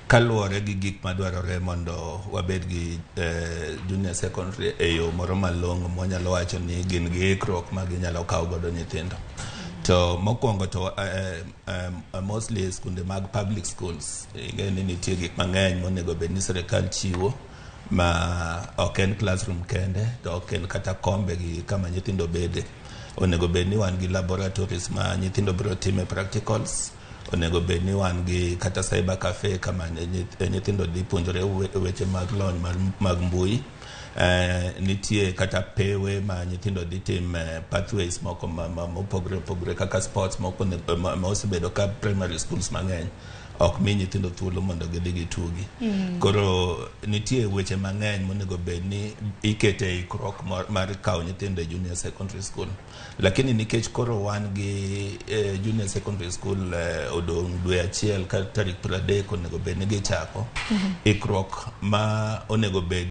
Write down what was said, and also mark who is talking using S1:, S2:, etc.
S1: Kaluwore gi gik madwarore mondo wabed gi junior secondary e yo moro malong'o mwanyalo wacho ni gin gi ikruok ma ginyalo kawo godo nyithindo. To mokwongo to mostly skunde mag public schools, ing'e ni nitie gik mang'eny monego bed ni sirikal chiwo ma ok en classroom kende, to ok en kata kombe gi kama nyithindo bede. Onego bed ni wan gi laboratories ma nyithindo biro time practicals. Onego bed ni wan gi kata cyber cafe kama nyithindo dhi puonjore weche mag lony mag mbui. Nitie kata pewe ma nyithindo dhi time pathways moko mopogore opogore kaka sports moko ma osebedo ka primary schools mang'eny ok mi nyithindo thuolo mondo gidhi gitugi. Koro nitie weche mang'eny monego bed ni ikete ikruok mar kawo nyithindo e junior secondary school. Lakini nikech koro wan gi junior secondary school odong' dwe achiel ka tarik 30 onego bed ni gichako, ikruok ma onego bed